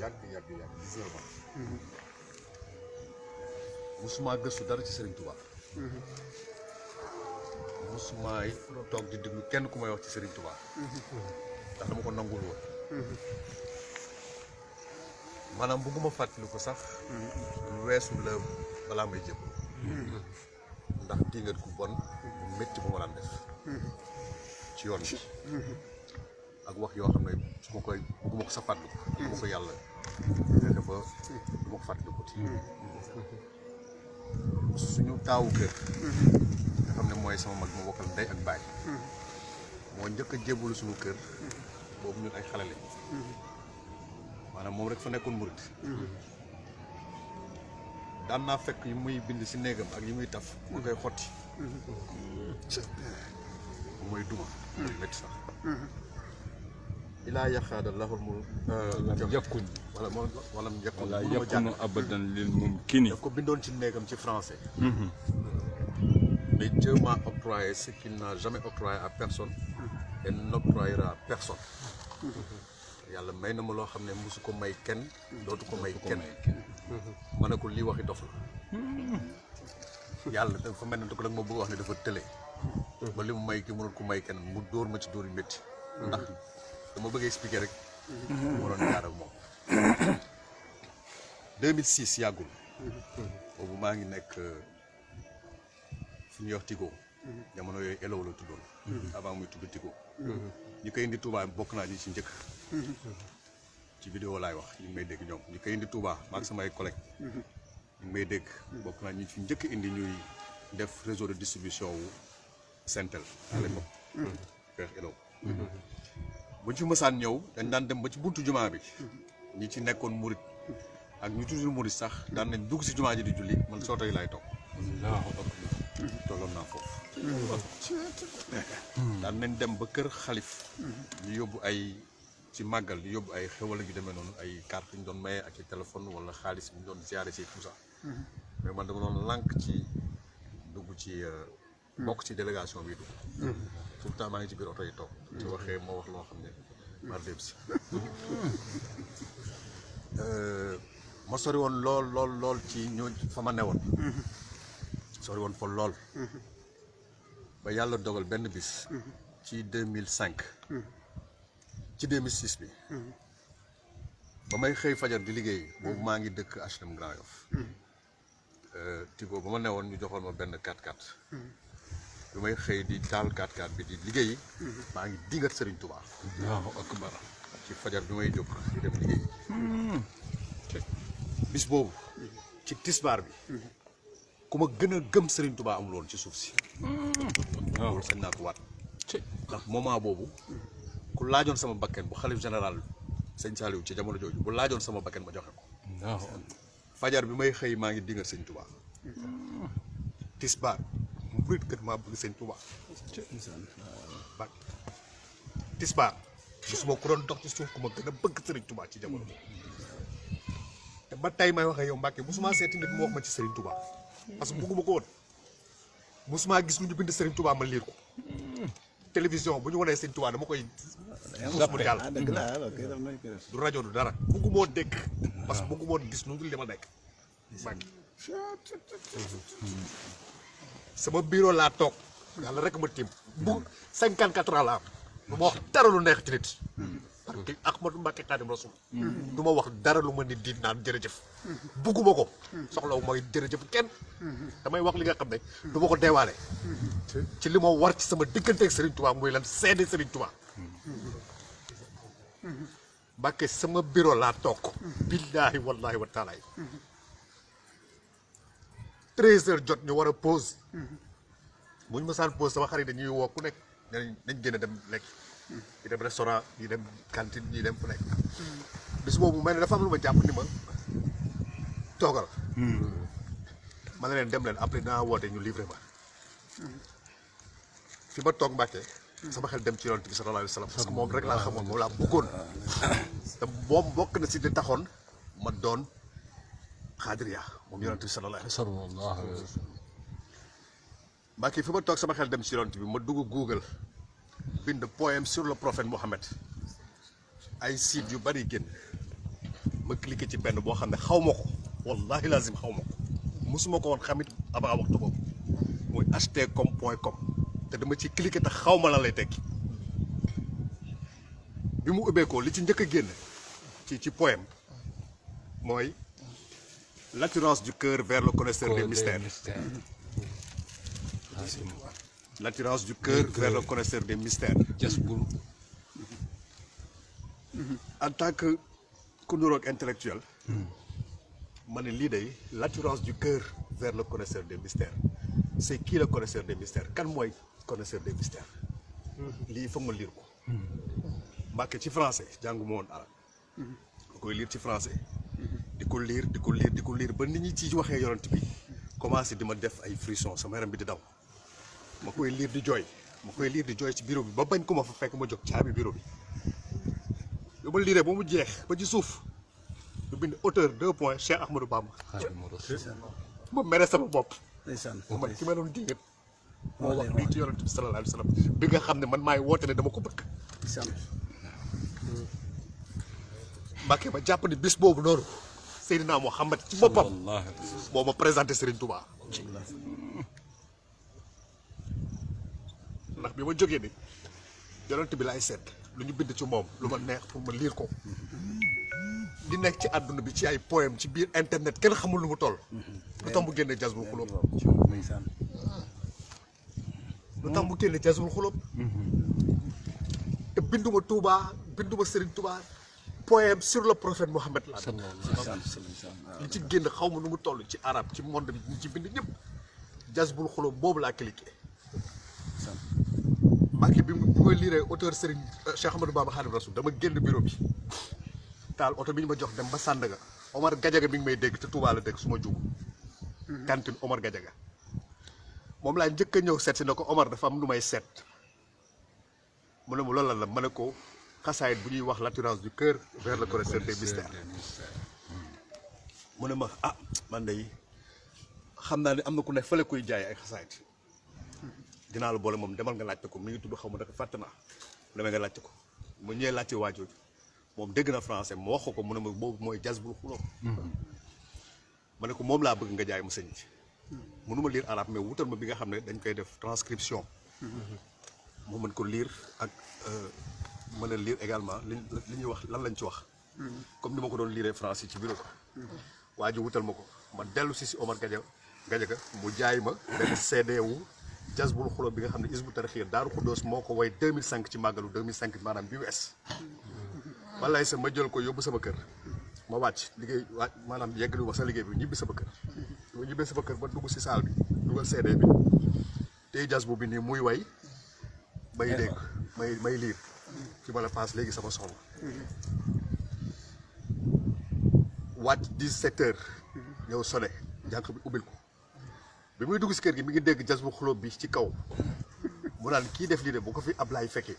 yàgg 10 heures musuma gëstu dara ci Serigne Touba musuma toog di déglu kenn ku may wax ci Serigne Touba ndax dama ko nangul woon maanaam bëgguma fàttali ko sax lu weesu la balaa may jëm ndax dingat ku bon bu métti bu ma daan def ci yoon bi ak wax yoo xam ne su ma koy bëgguma ko sa fàttaliku bëgguma ko yàlla fexe ba du ma ko fàttaliku suñu taawu kër nga xam ne mooy sama mag ma bokkal ndey ak baay moo njëkk a jébbalu suñu kër boobu ñun ay xale lañ maanaam moom rek fa nekkoon murit daan naa fekk yu muy bind si néegam ak yi muy taf mu koy xotti mooy duma métti sax ilaa yaxaada laxul mu yakun wala yakun wala yakunu abadan lil mumkini daf ko bindoon ci néegam ci français mais Dieu m'a octroyé ce qu'il n'a jamais octroyé à personne et n'octroyera à personne yàlla may na ma loo xam ne mosu ko may kenn dootu ko may kenn ma ne ko lii waxi dof la yàlla dafa mel ne ko nag ma bëgg wax ne dafa tële ba li mu may ki mënul ko may kenn mu dóor ma ci dóor yu métti ndax dama bëgg expliquer rek moo doon jaar ak moom 2006 yàggul boobu maa ngi nekk fi ñuy wax Tigo jamono yooyu Elow la tuddoon avant muy tudd Tigo ñi koy indi Touba bokk naa ñi ci njëkk ci vidéo laay wax ñu ngi may dégg ñoom ñi koy indi Touba maag samay collègues ñu ngi may dégg bokk naa ñi fi njëkk indi ñuy def réseau de distribution wu Sentel à l'époque vers Elow buñ fi mësaan ñëw dañ daan dem ba ci buntu jumaa bi ñi ci nekkoon murit ak ñu tuddul murit sax daan nañ dugg si jumaa ji di julli man sooto yi laay toog tolloon naa foofu daan nañ dem ba kër xalif ñu yóbbu ay ci màggal di yóbbu ay xewal gi demee noonu ay carte ñu doon maye ak ci téléphone wala xaalis bi ñu doon ziare ci tout ça mais man dama doon lànk ci dugg ci bokk ci délégation bi dugg tout le temps maa ngi ci biir oto yi toog ci waxee moo wax loo xam ne mar dem si ma sori woon lool ci ñoo fa ma newoon sori woon fa lool ba yàlla dogal benn bis ci 2005 ci 2006 bi ba may xëy fajar di liggéey boobu maa ngi dëkk HLM Grand Yoff Tigo ba ma newoon ñu joxoon ma benn 4x4 bi may xëy di taal 4x4 bi di liggéey maa ngi dingat Serigne Touba Allahou Akbar ci fajar bi may jóg di dem liggéey bis boobu ci tisbaar bi ku ma gën a gëm Serigne Touba amul woon ci suuf si loolu sañ naa ko waat ndax moment boobu ku laajoon sama bakken bu xalif général Serigne Saliou ci jamono jooju bu laajoon sama bakken ma joxe ko fajar bi may xëy maa ngi dingat Serigne Touba tisbaar murit kat maa bëgg Serigne Touba ba tisbaar gisuma ku doon dox ci suuf ku ma gën a bëgg Serigne Touba ci jamono boobu te ba tey may waxee yow Mbacke musuma seeti nit mu wax ma ci Serigne Touba parce que bëgguma ko woon musuma gis lu ñu bind Serigne Touba ma liir ko télévision bu ñu wanee Serigne Touba dama koy musuma yàlla du rajo du dara bëgguma woon dégg parce que bëgguma woon gis lu dul li ma nekk Mbacke sama bureau laa toog yàlla rek ma tiim bu 54 ans la am du ma wax dara lu neex ci nit parce que Ahmadou Mbacké Khadim Rasoul du ma wax dara lu ma nit di naan jërëjëf bugguma ko soxlawu mooy jërëjëf kenn damay wax li nga xam ne du ma ko deewaale ci li ma war ci sama diggante ak Serigne Touba muy lan seede Serigne Touba Mbacké sama bureau laa toog billaahi wallaahi wa taala 13h jot ñu war a pause bu ñu mësaan pause sama xarit dañuy woo ku nekk nañ gën a dem lekk ñi dem restaurant ñi dem cantine ñi dem fu nekk bis boobu mel ne dafa am lu ma jàpp ni ma toogal ma ne leen dem leen après dinaa woote ñu livré ma fi ma toog Mbàkke sama xel dem ci yonent bi sallallahu alayhi wa sallam parce que moom rek laa xamoon moom laa bëggoon te moom bokk na si di taxoon ma doon xaadiriya moom yonent bi sallallahu alayhi wa sallam Mbàkke fi ma toog sama xel dem ci yonent bi ma dugg Google bind poème sur le prophète Mohammed ay sites yu bari génn ma cliqué ci benn boo xam ne xaw ma ko wallahi lazim xaw ma ko mosuma ko woon xamit avant waxtu boobu muy htcom.com te dama ci cliqué te xaw ma lan lay tekki bi mu ubbeekoo li ci njëkk a génn ci poème mooy l'attirance du cœur vers le connaisseur des mystères. L'attirance du cœur vers le connaisseur des mystères. En tant que kunuroog intellectuel, ma ne lii day l'attirance du cœur vers le connaisseur des mystères. C'est qui le connaisseur des mystères? Kan mooy connaisseur des mystères? lii foog ma lire ko. Mbàkke ci français jànguma woon arab. ma koy lire ci français. di ko lire ba nit ñi ci waxee yonent bi commencé di ma def ay frisson sama yaram bi di daw ma koy lire di jooy ci bureau bi ba bañ ko ma fa fekk ma jóg caabi bureau bi yu ma lire ba mu jeex ba ci suuf lu bind auteur 2 points Cheikh Ahmadou Bamba ma mere sama bopp man ki ma doon dingat moo wax lii ci yonent bi sallallahu alayhi wa sallam bi nga xam ne man maay woote ne dama ko bëgg Mbàkke ma jàpp ni bis boobu noonu Seydina Muhammad ci boppam moo ma présenté Serigne Touba ndax bi ma jógee ni yonent bi laay seet lu ñu bind ci moom lu ma neex pour ma lire ko di nekk ci àdduna bi ci ay poème ci biir internet kenn xamul lu mu toll lu tax mu génne Jazbul Xulóob te binduma Touba binduma Serigne Touba poème sur le prophète Mohammed la li ci génn xaw ma nu mu toll ci arab ci monde bi ñu ci bind ñëpp Jazbul Xulóob boobu laa cliqué Mbàkke bi ma lire auteur Serigne Cheikh Ahmadou Bamba Khadim Rasoul dama génn bureau bi taal oto bi ñu ma jox dem ba Sandaga Omar Gadiaga mi ngi may dégg te Touba la dégg su ma jug cantine Omar Gadiaga moom laa njëkk a ñëw seet si ne ko Omar dafa am lu may seet mu ne mu loolu la ma ne ko xasaayit bu ñuy wax l'attirance du cœur vers le connaisseur des mystères mu ne ma ah man de xam naa ne am na ku ne fële koy jaay ay xasaayit dinaa la boole moom demal nga laajte ko mi ngi tudd xaw ma dafa fàtte naa demee nga laajte ko mu ñëwee laajte waajooju moom dégg na français mu wax ko mu ne ma boobu mooy Jazbul Xulóob ma ne ko moom laa bëgg nga jaay ma sëñ ci mënuma lire arabe mais wutal ma bi nga xam ne dañ koy def transcription moo mën ko lire ak mën a lire également li ñuy wax lan lañ ci wax comme ni ma ko doon lire français ci bureau waa ji wutal ma ko ma dellu si Omar Gadiaga mu jaay ma benn CD wu Jazbul Xulóob bi nga xam ne Hizbut Tarqiyyah Daaru Xuddoos moo ko way 2005 ci màggalu 2005 maanaam bi wees wallaay sa ma jël ko yóbbu sama kër ma wàcc liggéey maanaam yeggalu ma sa liggéey bi ñibbi sama kër ma ñibbee sama kër ba dugg si salle bi dugal CD bi tey Jazbu bi nii muy way may dégg may liir ci ma la paas léegi sama soxla wàcc 17 heures ñëw sone jànq bi ubbil ko bi muy dugg si kër gi mi ngi dégg Jazbul Xulóob bi ci kaw mu naan kii def lii de bu ko fi Ablaay fekkee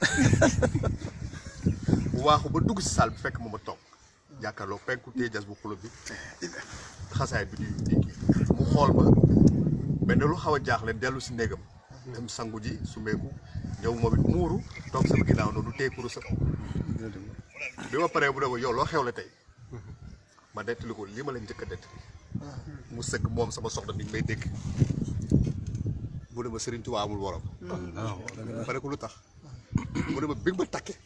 mu waaxu ba dugg si salle bi fekk ma toog jàkkaarloo penku téye Jazbul Xulóob bi xasaay bi di mu xool ma mais ne lu xaw a jaaxle dellu si néegam dem sangu ji su meeku ñëw moom it muuru toog sama ginnaaw noonu téye kurus bi ma paree bu ne ko yow loo xewle tey ma dettali ko lii ma leen njëkk a dettali mu sëgg moom sama soxna mi ngi may dégg mu ne ma Serigne Touba amul worom ma ne ko lu tax mu ne ma bi nga ma takkee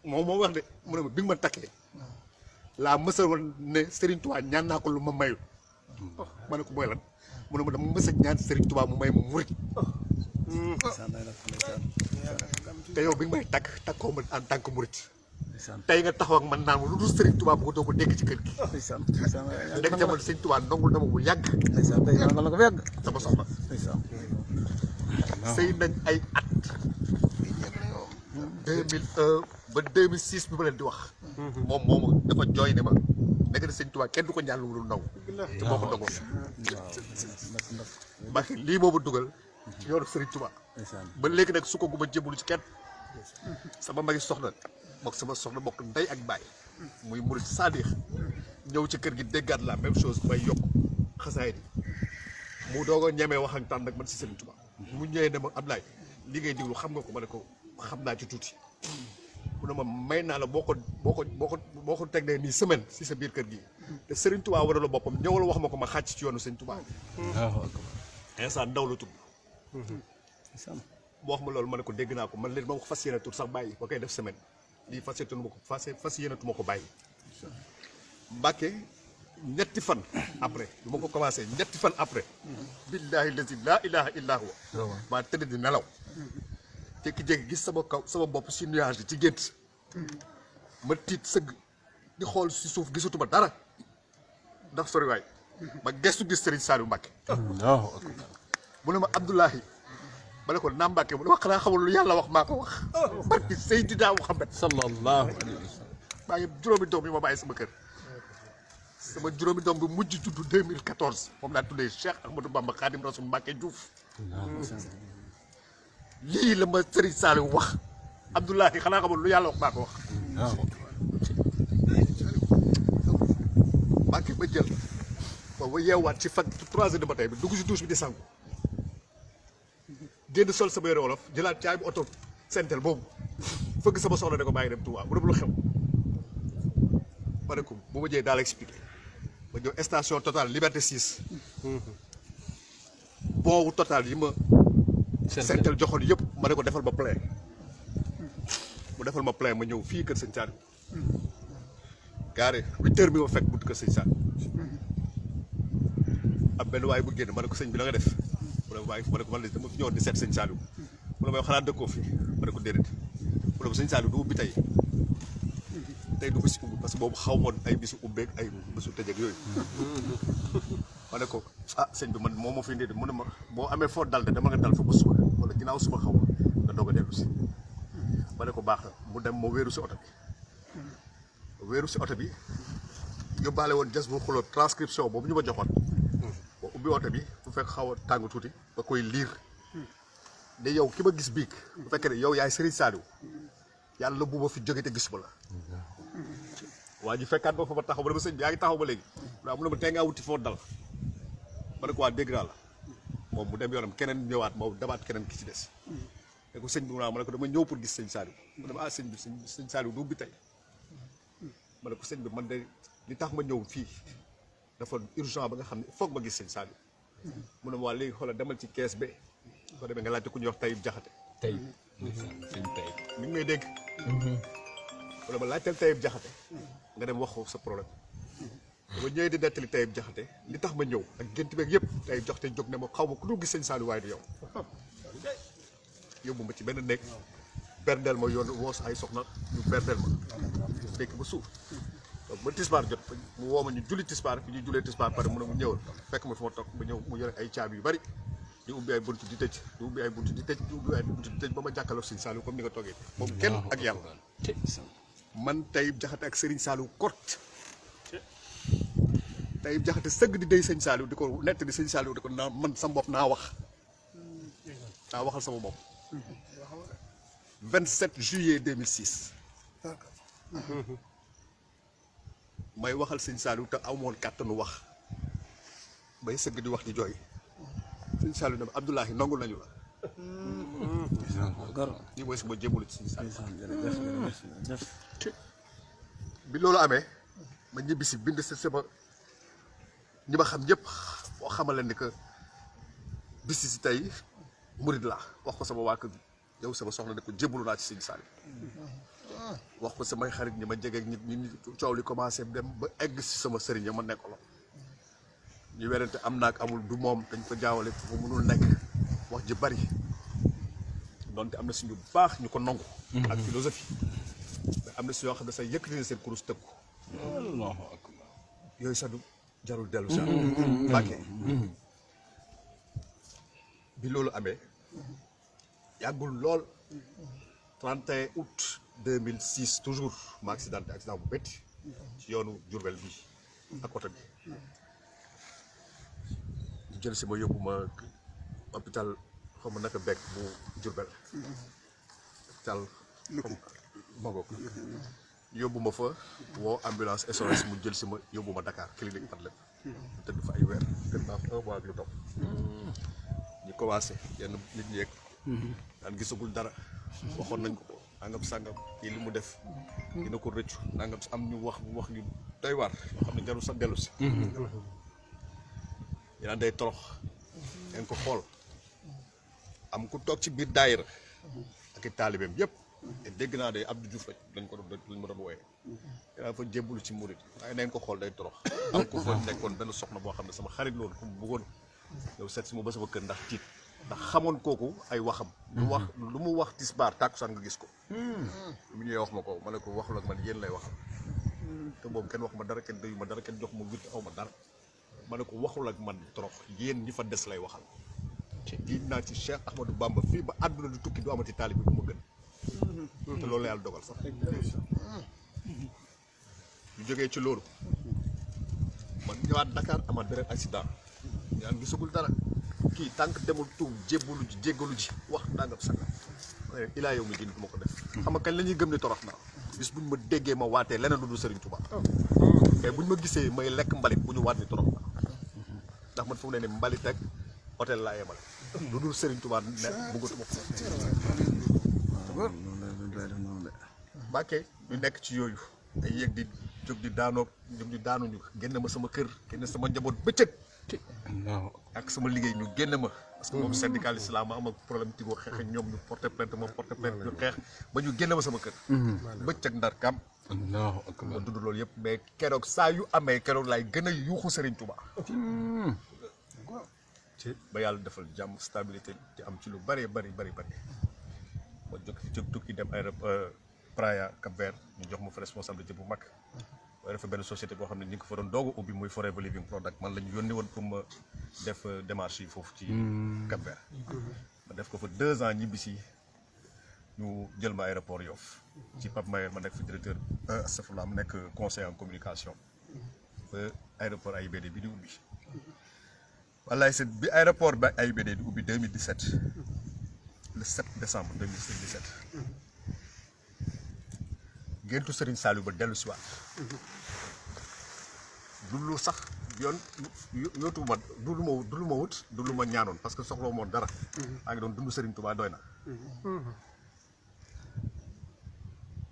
moom wax de mu ne ma bi nga ma takkee laa mësa woon ne Serigne Touba ñaan naa ko lu ma mayul ma ne ko mooy lan mu ne ma dama mësa ñaan Serigne Touba mu may ma murit te yow bi nga may takkoo ma en tant que murit tey nga taxaw ak man naan lu dul Serigne Touba bu ko doo ko dégg ci kër gi dégg jamono Serigne Touba nangul na ma bu yàgg sama soxna sëy nañ ay at 2001 ba 2006 bi ma leen di wax moom dafa jooy ne ma nekk na Serigne Touba kenn du ko ñaan lu mu dul naw te moo ko dogoon ma lii moomu dugal ci yoonu Serigne Touba ba léegi nag su ko guma jébbalu ci kenn sama magi soxna mook sama soxna bokk ndey ak baay muy murit saadix ñëw ci kër gi déggaat la même chose may yokk xasaay di mu doog a ñemee wax ak tànn nag man si Serigne Touba mu ñëwee ne ma Ablaye li ngay diglu xam nga ko ma ne ko xam naa ci tuuti mu ne ma may naa la boo ko teglee nii semaine si sa biir kër gi te Serigne Touba war la boppam ñëwal wax ma ko ma xàcc ci yoonu Serigne Touba. instant ndaw la tudd. boo wax ma loolu ma ne ko dégg naa ko man leen ma ko fas yéene tur sax bàyyi ba koy def semaine lii fas yéenatuma ko bàyyi. Mbàkke ñetti fan après bu ma ko commencé ñetti fan après. billahi lazi laa ilaha illa huwa maa tëdd di nelaw. jékki-jékki gis sama kaw sama bopp si nuage ci gént. ma tiit sëgg di xool si suuf gisatuma dara ndax sori waay. ma gestu gis Serigne Saliou Mbàkke. mu ne ma Abdoulahi. ma ne ko naam Mbàkke mu ne ma xanaa xamul lu yàlla wax maa ko wax. barki Seydina Muhammad sallallahu alayhi wa sallam. maa ngi juróomi doom yi ma bàyyi sama kër. sama juróomi doom bi mujj juddu 2014 moom laa tuddee Cheikh Ahmadou Bamba Khadim Rasoul Mbàkke Diouf. lii la ma Serigne Saliou wax Abdoulahi xanaa xamul lu yàlla wax maa ko wax. Mbàkke ba jël ba yeewaat ci fan 3 heures du matin bi dugg si douche bi di sangu génn sol sama yére wolof jëlaat caabi oto sentel boobu fëgg sama soxla ne ko bàyyi dem Touba mu dem lu xew. ma ne ko bu ma jëyee daal expliqué ma ñëw station Total Liberté 6 boobu Total yi ma sentel joxoon yëpp ma ne ko defal ma plein mu defal ma plein ma ñëw fii kër Sëñ Saliou gaare 8 heures bi ma fekk buntu kër Sëñ Saliou am benn waaye bu génn ma ne ko sëñ bi la nga def mu ne waaye ma ne ko man de dama fi ñëwoon di seet Sëñ Saliou mu ne ma xanaa dëkkoo fi ma ne ko déedéet mu ne ko Sëñ Saliou du ubbi tey du bisi ubbi parce que boobu xaw moon ay bisu ubbeeg ay bisu tëjeeg yooyu ma ne ko ah sëñ bi man moo ma fi indi mu ne ma boo amee foo dal de dama nga dal fa ba suba wala ginnaaw suba xaw ma nga doog a dellu si ma ne ko baax na mu dem ma wéeru si oto bi yóbbaale woon jas bu xuloo transcription boobu ñu ma joxoon ba ubbi oto bi bu fekk xaw a tàng tuuti ba koy liir de yow ki ma gis biig bu fekkee ne yow yaay Serigne Saliou yàlla bu ma fi jóge te gisuma la waa ji fekkaat ba fa ma taxaw ba dama sëñ bi yaa ngi taxaw ba léegi waaw mu ne ma tey ngaa wuti foo dal ma ne ko waa dégg naa la moom mu dem yoonam keneen ñëwaat moo demaat keneen ki ci des ne ko sëñ bi ma ne ko dama ñëw pour gis sëñ Saliou mu ne ma ah sëñ bi sëñ Saliou du ubbi tey ma ne ko sëñ bi man de li tax ma ñëw fii dafa urgent ba nga xam ne foog ma gis sëñ Saliou mu ne ma waa léegi xoolal demal ci kees be soo demee nga laajte ku ñuy wax Tayib Jaxate tey sëñ tey mi ngi may dégg mu ne ma laajteel Tayib Jaxate nga dem wax ko sa problème dama ñëwee di nettali Tayib Jaxate li tax ma ñëw ak gént beeg yëpp Tayib Jaxate jóg ne ma xaw ma ku dul gis sëñ Saliou waaye du yow yóbbu ma ci benn néeg berndeel ma yoon woos ay soxna ñu berndeel ma ndekki ba suuf donc ba tisbaar jot mu woo ma ñu julli tisbaar fi ñuy jullee tisbaar pare mu ne mu ñëwal fekk ma fi ma toog ma ñëw mu yore ay caabi yu bari di ubbi ay bunt di tëj di ubbi ay bunt di tëj di ubbi ay bunt di tëj ba ma jàkkaarloo sëñ Saliou comme ni nga toogee moom kenn ak yàlla man Tayib Jaxate ak Serigne Saliou kort Tayib Jaxate sëgg di dey sëñ Saliou di ko nett di sëñ Saliou di ko naa man sama bopp naa wax naa waxal sama bopp 27 juillet 2006 may waxal sëñ Saliou te amoon kàttanu wax bay sëgg di wax di jooy sëñ Saliou ne ma Abdoulahi nangul nañu la ñi mooy suma jébbalu ci sëñ Saliou bi loolu amee ma ñibbi si bind si sama ñi ma xam ñëpp boo xamal leen ni que bis si tey murid laa wax ko sama waa kër yow sama soxna ne ko jébbalu naa ci sëñ Saliou wax ko samay xarit ñi ma jege nit ñi coow li commencé dem ba egg si sama sëriñ ya ma nekkaloon ñu werante am naak amul du moom dañ ko jaawale ko mënul nekk wax ji bari donte am na suñu baax ñu ko nangu ak philosophie mais am na si yoo xam ne sax yëkkati na seen kurus tëgg ko Allahu akbar yooyu sax du jarul dellu sax Mbàkke bi loolu amee yàggul lool 31 août 2006 toujours ma accident bu métti ci yoonu Diourbel bi ak oto bi ñu jël si ma yóbbu ma hôpital xaw ma naka bekk bu Diourbel hôpital Mago yóbbu ma fa woo ambulance SOS mu jël si ma yóbbu ma Dakar clinique Padlet mu tëdd fa ay weer tëdd naa fa 1 mois ak lu topp ñu commencé yenn nit ñi yeeg daan gisagul dara waxoon nañ ko nangam sàngam kii li mu def dina ko rëccu nangam si am ñu wax ñu doy waar yoo xam ne jarul sax dellu si ñu naan day torox ngeen ko xool am ku toog ci biir daayira ak i taalibeem yëpp te dégg naa de Abdou Diouf lañ ma doon wooyee dinaa fa jébbalu ci murit waaye nañ ko xool day torox am ku fa nekkoon benn soxna boo xam ne sama xarit loolu ku mu bëggoon yow seet si ma ba sama kër ndax tiit ndax xamoon kooku ay waxam lu mu wax tisbaar tàkkusaan nga gis ko mu ñëwee wax ma ko ma ne ko waxul ak man yéen lay waxal te boobu kenn wax ma dara kenn doyu ma dara kenn jox ma witt aw ma dara ma ne ko waxul ak man torox yéen ñi fa des lay waxal giñ naa ci Cheikh Ahmadou Bamba fii ba àdduna du tukki du amati taalib bi bu ma gën te loolu la yàlla dogal sax ñu jógee ci loolu man ñëwaat Dakar amaat beneen accident ñaan gisagul dara kii tànk demul tuub jéggalu ji wax nangam sanga ilaa yow mi din du ma ko def xam nga kañ la ñuy gëm ni torox naa bis buñ ma déggee ma waatee leneen lu dul Serigne Touba mais buñ ma gisee may lekk mbalit bu ñu waat ni torox naa ndax man fu mu ne ni mbalit ak hôtel laa yemal lu dul Serigne Touba ne bëggatuma ko Mbàkke ñu nekk ci yooyu ay yéeg di jóg di daanuñu génn ma sama kër génn sama njaboot bëccëg ak sama liggéey ñu génn ma parce que moom syndicaliste la ma am ak problème Tigo xeex ak ñoom ñu porté plainte moom porté plainte ñu xeex ba ñu génn ma sama kër bëccëg ndar kam ma dund loolu yëpp mais keroog saa yu amee keroog laay gën a yuuxu Serigne Touba ba yàlla defal jàmm stabilité ci am ci lu bari ma jóg tukki dem aéroport Praia Cap-Vert ñu jox ma fa responsabilité bu mag waaye dafa benn société boo xam ne ñu ngi ko fa doon doog a ubbi muy Forever Living Product man la ñu yónni woon pour ma def démarche yi foofu ci Cap-Vert ma def ko fa 2 ans ñibbisi ñu jël ma aéroport Yoff ci Pape Mayer ma nekk fi directeur astafurlah ma nekk conseiller en communication ba aéroport AIBD bi di ubbi wallaay c'est bi aéroport ba AIBD di ubbi 2017 le 7 décembre 2017 géntu Serigne Saliou ba dellu si waat du lu sax yoon yootu ma du lu ma wut du lu ma ñaanoon parce que soxla moon dara maa ngi doon dund Serigne Touba doy na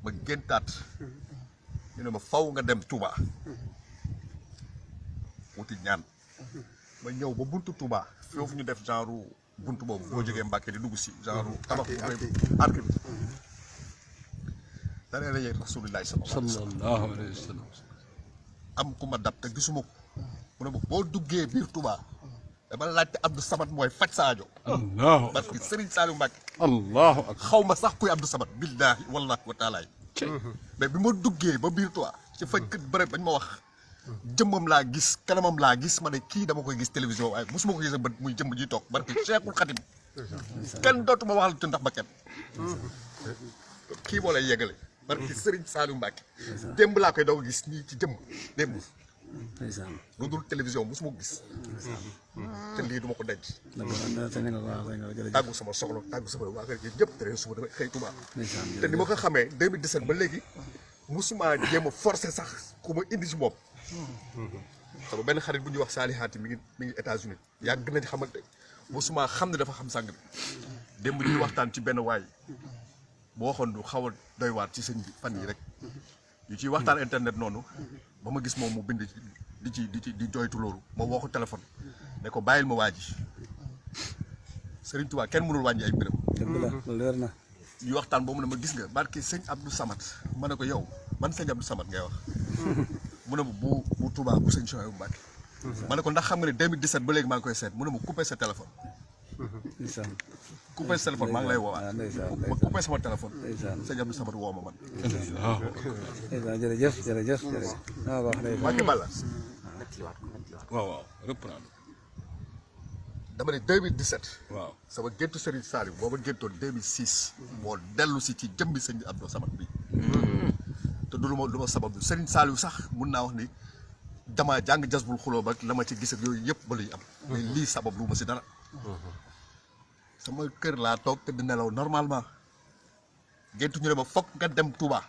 ma géntaat ñu ne ma faw nga dem Touba wuti ñaan ma ñëw ba buntu Touba foofu ñu def genre buntu boobu boo jógee Mbàkke di dugg si genre tabax bu arc bi dana la yee Rasulillahi sallallahu alayhi wa sallam am ku ma dab te gisuma ko mu ne ma boo duggee biir Touba dama laajte Abdou Samad mooy faj sa aajo parce que Serigne Saliou Mbacke xaw ma sax kuy Abdou Samad billahi wallahi wa taala mais bi ma duggee ba biir Touba ci faj kët bërëb bañ ma wax jëmmam laa gis kanamam laa gis ma ne kii dama koy gis télévision waaye mosuma ko gis ba muy jëmm ji toog barke Cheikhul Khadim kenn dootuma waxal ci ndax ba kenn kii moo lay yeggale barke Serigne Saliou Mbacke démb laa koy doog a gis nii ci jëmm démb lu dul télévision mosuma ko gis te lii duma ko denc tàggu sama soxla tàggu sama waa kër gi ñëpp te suba damay xëy Touba te ni ma ko xamee 2017 ba léegi mosuma jéem a forcé sax ku ma indi si moom sama benn xarit bu ñuy wax Salihaati mi ngi États-Unis yàgg nañ xamante mosuma xam ne dafa xam sàng bi démb ñuy waxtaan ci benn waay boo waxoon du xaw a doy waat ci sëñ bi fan yi rek ñu ciy waxtaan internet noonu ba ma gis moom mu bind di jooytu loolu ma woo ko téléphone ne ko bàyyil ma waa ji Serigne Touba kenn mënul wàññi ay mbiram. dëgg la loolu leer na. ñu waxtaan boobu ne ma gis nga barke sëñ Abdou Samad ma ne ko yow man sëñ Abdou Samad ngay wax mu ne ma bu Touba bu sëñ Souhaïbou Mbacké ma ne ko ndax xam nga ne 2017 ba léegi maa ngi koy seet mu ne ma coupé sa téléphone. coupé sa téléphone maa ngi lay woowaat ma coupé sama téléphone. sëñ Abdou Samad woo ma man. jërëjëf. Mbacké Balla. waaw reprendre. dama ne 2017. waaw sama géntu Serigne Saliou booba géntoon 2006. moo dellu si ci jëmbi sëñ Abdou Samad bi. te du lu ma sabab Serigne Saliou sax mun naa wax ni damaa jàng jasbul xuloo ba la ma ci gis ak yooyu yëpp ba luy am. mais lii sabab lu ma si dara. sama kër laa toog te di nelaw normalement géntu ñu ne ma fokk nga dem Touba.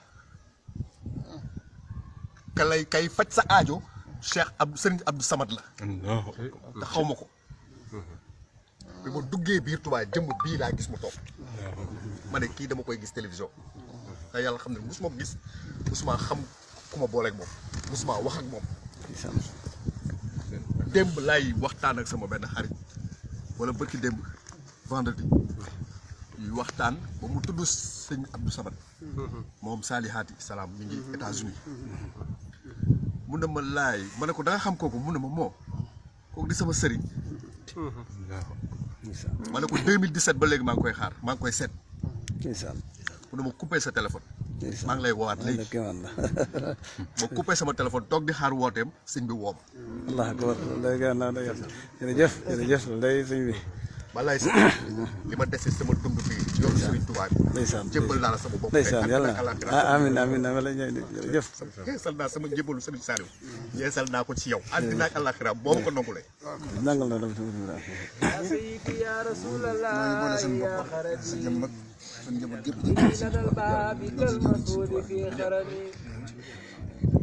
kay faj sa aajo Cheikh Serigne Abdou Samad la. te xaw ma ko. bi ma duggee biir Touba jëmm bii laa gis mu toog ma ne kii dama koy gis télévision te yàlla xam ne musuma ko gis musuma xam ku ma booleeg moom musuma wax ak moom démb laay waxtaan ak sama benn xarit wala bërki démb vendredi ñuy waxtaan ba mu tudd sëñ Abdou Samad moom Salihaati salaam mi ngi États-Unis mu ne ma laay ma ne ko da nga xam kooku mu ne ma moo kooku di sama sëriñ ma ne ko 2017 ba léegi maa ngi koy xaar maa ngi koy seet mu ne ma coupé sa téléphone maa ngi lay woowaat léegi ma coupé sama téléphone toog di xaar wooteem sëñ bi woom Allah akbar jërëjëf jërëjëf day sëñ bi walaay si li ma dese sama dund fii yow Serigne Touba bi ndeysaan jébbal naa la sama bopp ndeysaan yàlla amiin amiin wala jërëjëf yeesal naa sama jébbalu Serigne Saliou yeesal naa ko ci yow àddina ak àllaaxira boo ma ko nangulee nangal na ya rasulallah ya xarit sa jëm ak sa njaboot gépp nadal baabi kal masudi fi xarami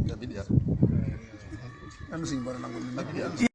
yàlla suñu borom nangul